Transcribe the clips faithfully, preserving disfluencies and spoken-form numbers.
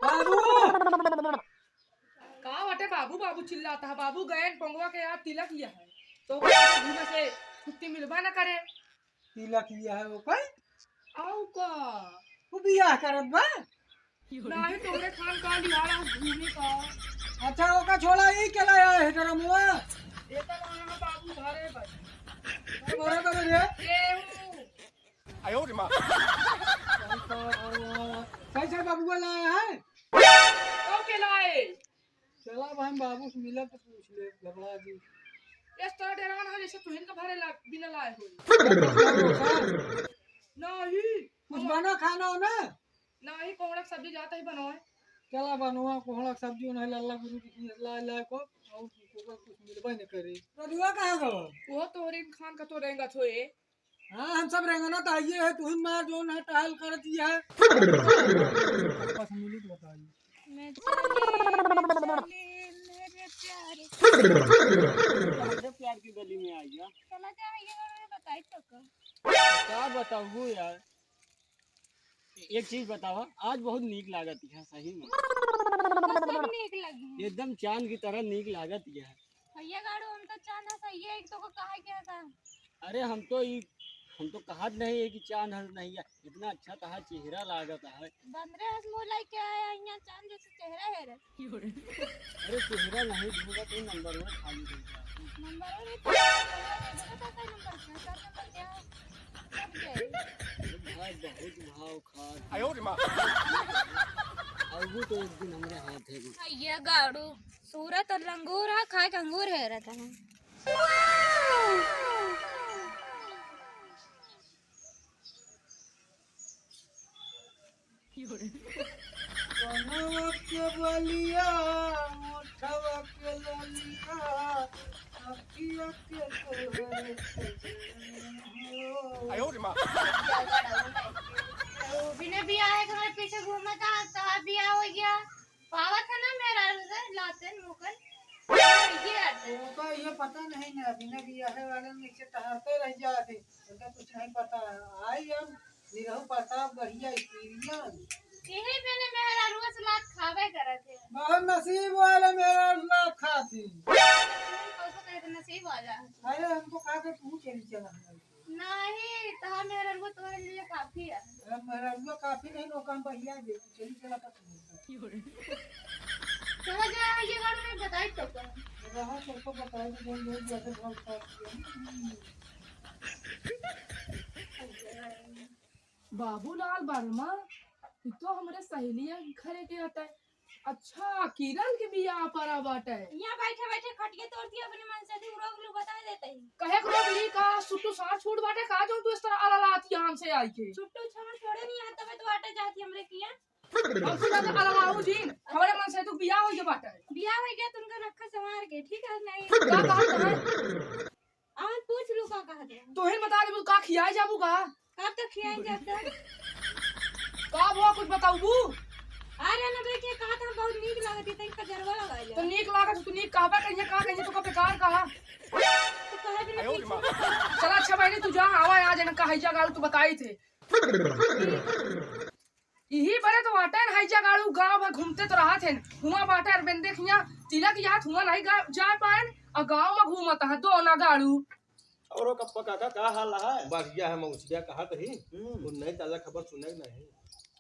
बाबू! का बटे बाबू, बाबू चिल्लात है? बाबू गएन पंगवा के यहाँ तिलक लिया है, तो ओकर घूमे से छुट्टी मिलबा न करे। तिलक लिया है ओकर? आउ का? वो बियाह करत बा? नाही तोरे खान का लिहाड़ा घूमे का। अच्छा, ओका छोड़ा, ई के लाया है ड्रमुआ? एकर लाया है बाबू घरे बा। अरे, बड़े बड़े रे। ए, ऊ। आयो रे माँ। कैसे बबुआ लाया है? तो के लाए? चला भाई, बाबू से मिला तो पूछ ले, घबरा जी। इस तरह डेरान है जैसे तुहिन का भरे ला, बिना लाए हो। नाही। कुछ बना खाना हो ना? नाही, कोहड़ा के सब्जी जाता ही बनवाए। चला बनवा, कोहड़ा के सब्जी उन्हें लल्ला गुरु जी की ला, ला को, और तुमको कुछ मिलबे न करे। रजुआ कहाँ गवा? वो तोहरे खान का तो रेंगा थोए। हाँ, हम सब रेंगना तो आइए है, तू ही मार जो ना टहल कर दिया है। बस मिली तो बताइए। मैं चली, मैं चली, मेरे प्यार। मेरे प्यार की गली में आ गया। चला जा, ये बताई तो का। का बताऊँ यार, एक चीज बतावा, आज बहुत नीक लागत है सही में। बहुत नीक लगी। एकदम चांद की तरह नीक लागत है। भैया गाड़ू, हम तो चांद है सही है, एक तो को कहा गया था। अरे हम तो ई, हम तो कहत नहीं है कि चांद हंस नहीं है, इतना अच्छा तहार चेहरा लागत है। बंदरे हंस मुंह लेके आया, यहाँ चांद जैसे चेहरा है रे। अरे चेहरा नहीं ढूंढा तो नंबर वन खाली हो गया। नंबर वन है तो नंबर क्या है? सब नंबर क्या है? सब गए। भाई बहुत भाव खा। आयो रे माँ। और वो तो एक दिन हमरे हाथ है। भैया गाड़ू, सूरत और लंगूर है, खाए के अंगूर है रहता है। कनवा के बलिया, ओठवा के ललिया, अखिया के तोहरे सजन हो। आयो रे माँ। बिना बियाह के हमारे पीछे घूमता, तहार बियाह हो गया। पावत है ना मेरा रुदल, लाते हैं मोकल। ये आते हैं। वो तो ये पता नहीं ना, बिना बियाह वाले में से टहरते रह जाते। उनका कुछ नहीं पता है। आई हम निरहू प्रतापगढ़िया स्त्रियन। यही मैंने मेहरा रोज लात खावे करत है। बहुत नसीब वाले मेहरा लात खात ही। तुम कैसे कहे तो नसीब वाला। अरे हमको कहा था तू चली चला हमारे। नहीं, तहार मेहरा रुआ तुम्हारे लिए काफी है। अरे मेहरा रुआ काफी नहीं, लोग हम बढ़िया दे, चली चला तक। चला जा, ये गाड़ी में बताई तो का। रहा तो को बताई तो, जौन लोग जैसे बहुत साथ किया। बाबूलाल वर्मा, ई तो हमरे सहेलिया के घरे के हटे। अच्छा, किरण के बियाह पड़ा बाटे। यहाँ बैठे बैठे खटिया तोड़ दिया, अपने मन से तू रोक लू, बता देते ही। कहे के रोक ली का? सुट्टू सार छूट बाटे का, जो तू इस तरह अललाती हमसे आई के? सुट्टू छाड़ छोड़े नहीं आता, मैं तो आटे जाती हमरे किया। हमसे ज्यादा अललाऊ जी, हमरे मन से तू बियाह हो गया बाटे। बियाह हो गया, तुमका रखा संवार के, ठीक है? नहीं। का कहा है? अवन पूछ लू का कहत है? तोहिन बता देबू का खियाए जाबू का? कब तक खियाए जाब तक? का बुआ कुछ बताऊबू? अरे ना बेटे, कहा था बहुत नीक लागत है, तई कजरवा लगा ले। तो नीक लागत, तू नीक कहबा कहिए, का कहिए, तो का बेकार कहा? तो कहे बिना पूछो। चला अच्छा बहनी, तू जा, आवा, आ जाना, का हैजा गाड़ू तू बताई थे। इही बरे तो बाटे न, हैजा गाड़ू गाँव भर घूमते तो रहत हैं। हुआं बाटे अरविंदे खियां तिलक यात, हुआं नहीं गा-, जा पाएन, और गाँव में घूमत हैं दोना गाड़ू। और वो कप्पा काका का हाल है? बढ़िया है, मौसिया कहा कही। हम्म। उन नहीं ताजा खबर सुने के नहीं।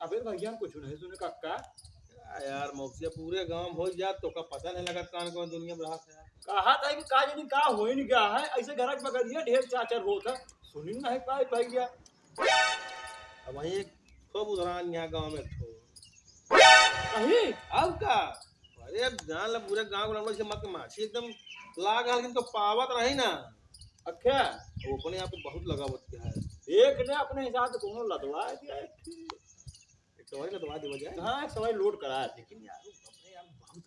अबे भैया हम कुछ नहीं सुने काका। आ यार मौसिया पूरे गाँव में हो जा तो का पता नहीं लगा कान कौन दुनिया में रहा है। कहा था कि का जानी का हो ही नहीं गया है, ऐसे घर के बगलिया ढेर चाचर होत है, सुनी नहीं पाई भैया। अब वहीं एक खूब उधरान यहाँ गाँव में एक ठो। कहीं? अब का? अरे, अब जान ला, पूरे गाँव के लंबा से मत माछी एकदम लाग हल, किंतु पावत रही ना। अच्छा। वो अपने आप को बहुत लगावत क्या है। देख ले, अपने हिसाब से कोनो लदवा दिया है। एक सवारी लदवा देवा जाए। हाँ, एक सवारी लोड करा दे। लेकिन यार, वो अपने आप बहुत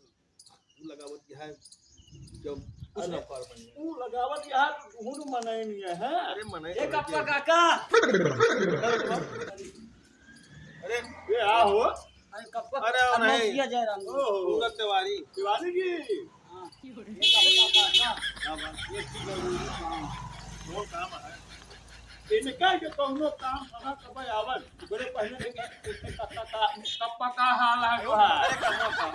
लगावत है, जब कुछ अरे, ना कर बने। ऊ लगावत यार, ऊ तो मनाई नहीं है, हैं? अरे, मनाई एक तो अप्पा है। काका। अरे, ये आ हो। अरे, कप्पा, अरे, ओ अब नहीं। मौसिया जय राम। ओहो। पूरब तिवारी। तिवारी जी। हाँ। एक अप्पा काका। क्या बात? एक चीज जरूरी काम। वो काम है। इनका के कौनो काम हवा कबे आवल, बड़े पहले के उसने कप्पा का, कप्पा का हाल है वो है। अरे कमवा का,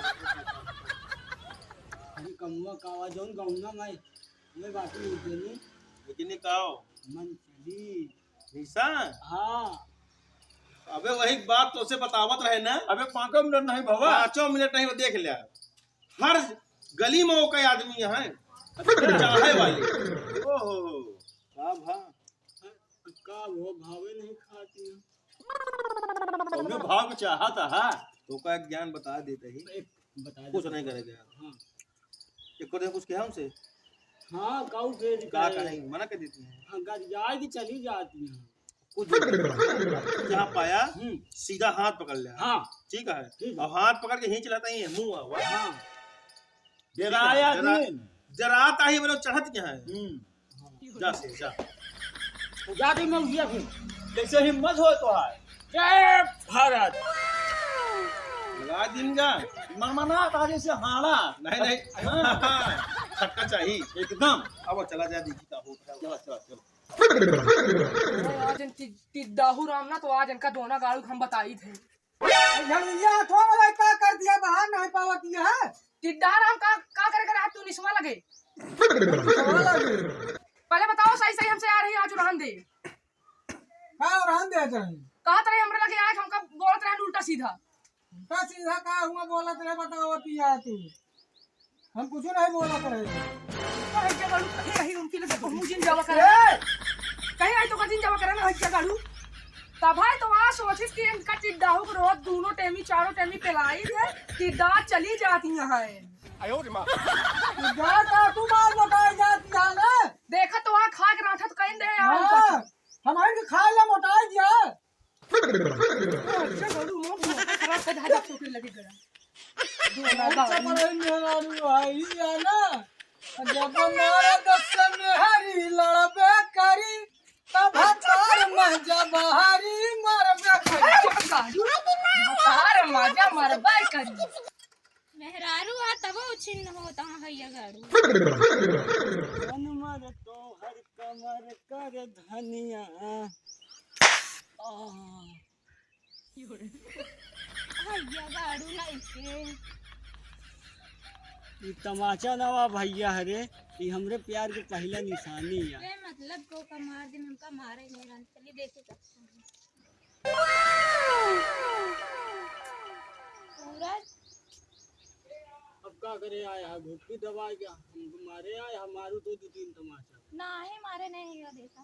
अरे कमवा का आवाज जौन गौना में, मैं बाकी नहीं देनी। लेकिन ये का हो? मन चली। निशा? हाँ। अबे वही बात तोसे बतावत रहे ना। अबे पाँचों मिनट नहीं भवा। पाँचों मिनट नहीं, वो देख लिया। हर गली में ओका आदमी है। चाहे वाली। ओहो। का भा? का वो भावे नहीं खाती है। कौनो भाव के चाहत हा। तो का एक ज्ञान बता देते ही। एक बता दे। कुछ नहीं करेगा। हाँ। एक को कुछ कहा हमसे? हाँ, काऊ के का दिखाए। कहें, मना कर देती हैं। हाँ, गरियाए की चली जाती हैं। कुछ नहीं। जहाँ पाया, हम्म। सीधा हाथ पकड़ लिया। हाँ। ठीक है? ठीक है। और हाथ पकड़ के खींच लेता ही है, मुंह हुआ। हाँ। ठीक है, डेराया जरा, नहीं। जरा आता ही बोलो चढ़त क्या है? हम्म। जा से, जा। जा दे मैं उठिया फिर। जैसे हिम्मत हो तो आए। जय भारत। लगा दिन का। मनमना था जैसे हाड़ा। नहीं, नहीं। हाँ। खट्टा चाहिए। एकदम। अब चला जा, देखी का होता है। चला, चला, चला। आज इन टि-, टिड्डाहू राम ना तो आज इनका दोना गाड़ू हम बताई थे। ए झड़ुइया, थोड़ा वाला का कर दिया, बाहर नहीं पावत है। टिड्डा राम का, का करे करे तू निसवा लगे? निसवा लगे। पहले बताओ सही सही हमसे आ रही आज रहन दे। का रहन दे चाही? कहत रहे हमरे लगे आए, हमका बोलत रहे उल्टा सीधा। उल्टा सीधा का हुआ बोलत रहे, बताओ पिया तू। हम कुछ नहीं बोलत रहे। तो हइजा गाड़ू, कहीं, कहीं उनकी लगे कहूँ जिन जावा करे। ए! कहीं आई तो का जिन जावा करे ना, हइजा गाड़ू। तब भाई तो वहाँ सोचिस कि इनका टिड्डाहू के रोज दोनों टेमी, चारों टेमी पिलाई है, टिड्डा चली जाती है। आयो रे माँ। टिड्डा का तू मार बताई जाती है ना? देखा तो वहाँ खा के राठत कहीं दे यार। हाँ, हमारे के खाए ला मोटाई दिया। अच्छा, बड़ू मोट मोट खराब से धागा चोट लगे गला। दोना बहुत गाड़ी। चपराई मेहरारू आई या ना, जब मारा दस मेहरी लड़बे करी, तब भतार मजा बहारी मरबे करी। अच्छा, गाड़ी। भतार मजा मरबे करी। मेहरारू आ तबो उछिन्न होत हा हैया गाड़ू। जन मर तोहर कमर कर धनिया। आह। हैया गाड़ू लइके। ई तमाचा नवा भैया हरे, ई हमरे प्यार के पहिला निशानी है। ए, मतलब को का मार दिन हमका मारे नहीं रहन। चली देखे का। सूरज। अब का करे आया है, घुट्टी दबाए के हमको मारे आया है, मारू तो दो तीन तमाचा। नाही, मारे नहीं है, देखा।